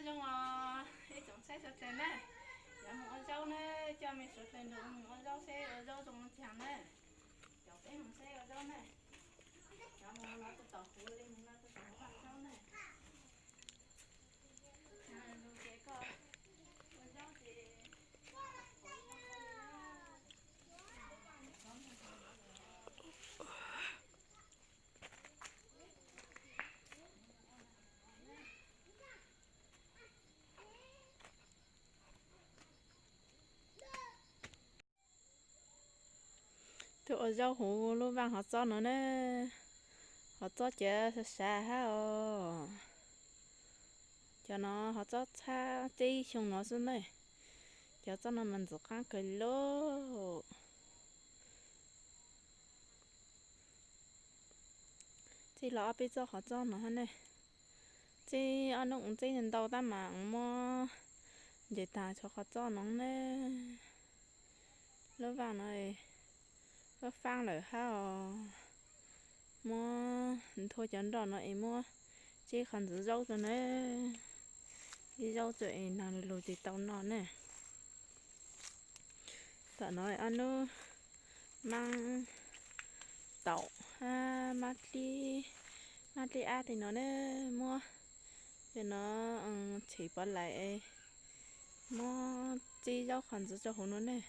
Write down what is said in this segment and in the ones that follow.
Zoo os ib tsoom saib suav dlawg na, yuav mus ua zaub na, coj me suav dlawg nrog mus ua zaub seb ua zaub zoo li cas na. Cov peb mus seb ua zaub na, cov mus no tus tom huv li, mus no tus tom huv ua zaub na. Lus ces koj ua zaub ces Tus ua zaub huv lub vaaj hov txob no na, hov txob cav sav sav hab os. Cov no hov txob txhab teb xyoo no xwb na. Cov txob no mas ntxim qaab kawg li lauj. Txij los ob peb txoj qhov txob no hab ne. Txij ob nub txij ntau tab mas muab nce taag tshuav qhov txob no ne. Lub vaaj no faab faab lawm hab os. Muab nthua cov nroj no es muab tsib qhov ntxiv zaub rua na. Ib zaub rua es nag lug lug ces tau noj ne. Tom no ob nub maab taum hab maab dlib, maab dlib ab li no ne, muab cov no tshem pov laim es muab tsib zaub qhov ntxiv rua huv no ne.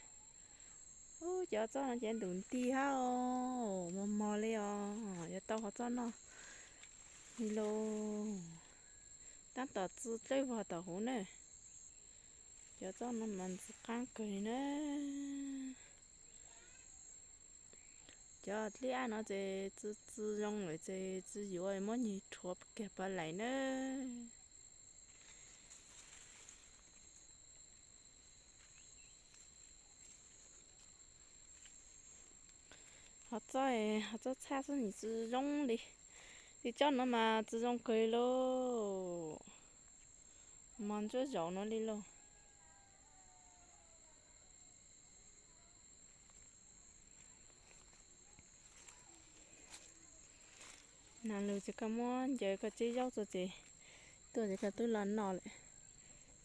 Ub, cov txob no ces ntug nti hab os, mos mos li os, yuav tau qhov txob noj li lauj. Tab tom txi dlawb vog tom huv ne. Cov txob no mas ntxim qaab kawg li na. Cov dlib ab no ces txi txi zoo lawm ces txi yuav muab nyeg rhuav kiag pov laim na. Hov txob, hov txob txhab xwb nim tsi zoo li. Tus tsob no mas tsi zoo kawg li lauj. Mos ntsuab zaum no li lauj. Nag lug ces koj muab ncaws koj tsib zaub txug ces tuaj ces koj twb los noj lawm.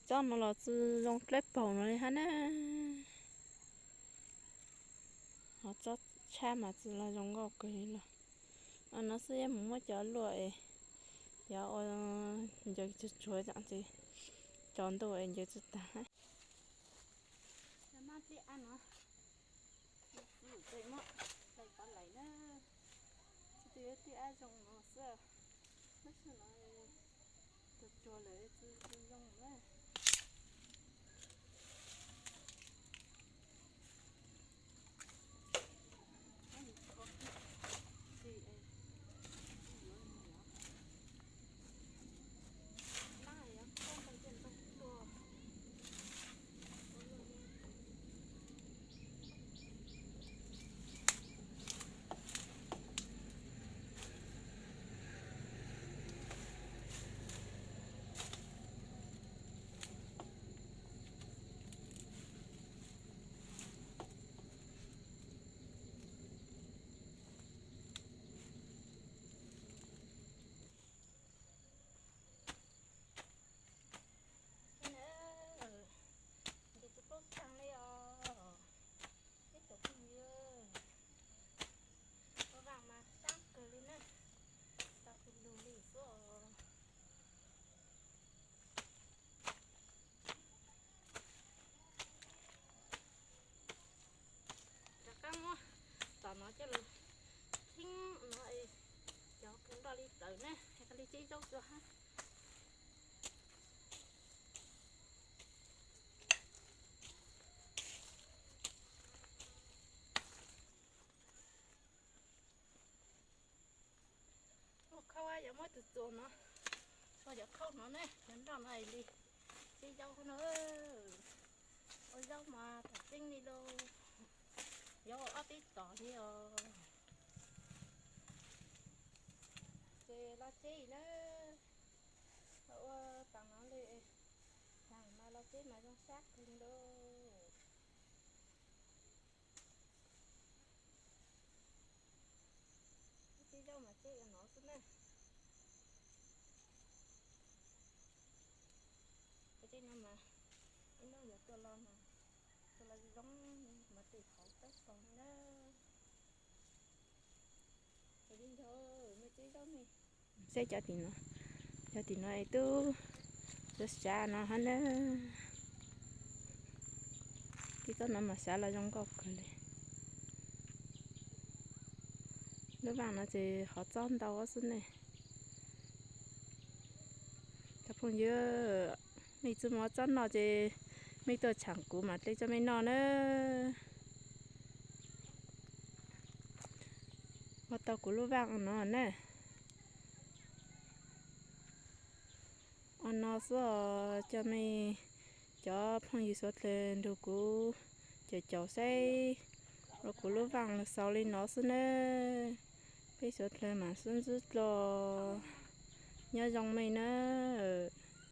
Tsob no los tsi zoo dlawb paug no li hab na. Hov tsob tshab mas tsi los zoo nkauj kawg li los. Ua no xwb yuav mus muab cov luaj es yog ua ncaws tsuag tsuag ces cov ntuj es ncaws tsi tag. Mab dlib ab no txi tes muab hlais pov laim na. Txi tes dlib ab zoo no xwb. Tab sis no tsuag tsuag lawm tsi zoo na. Ncaws tsi paub tsaag li os. Ib tsoom phooj ywg, ua vaaj mas saab kawg li na, tau kawg lug li xwb os. Rov qaab muab tom no coj lug theeb no es cov kua nroj li tawm na, has li tsib zaub rua hab. Ua khaub yuav muab tug txuas no, ua cov khaub no ne, cov nroj no li tsib zaub no. Ua zaub mas tam tseeb li lauj, yuav ua ob peb tom li os. Ces los tseb na, ua taag no li, taag mas los tseb mas zoo sab kawg li lauj. Tsib zaub mas tseb ua no xwb na. Los, tus los zoo mas tim qhov tab tom na. Ua li nthab, mej teb zaub ne. Saib cov tim no, cov tim no es tub, cov sav no hab na. Tib tsob no mas sav los zoo nkauj kawg li. Lub vaj no ces qhov txob ntau xwb ne. Cov phooj ywg, mej tsi muaj txob noj ces mej tuaj tshaam kuv mas dlej coj mej noj na. Ua tau kuv lub vaj no na. Ua no xwb os, coj mej cov phooj ywg suav dlawg nrug kuv caum caum saib ua kuv lub vaj xaus li no xwb nawb. Peb suav dlawg mam sib ntsib dlua, nyob zoo mej nawb.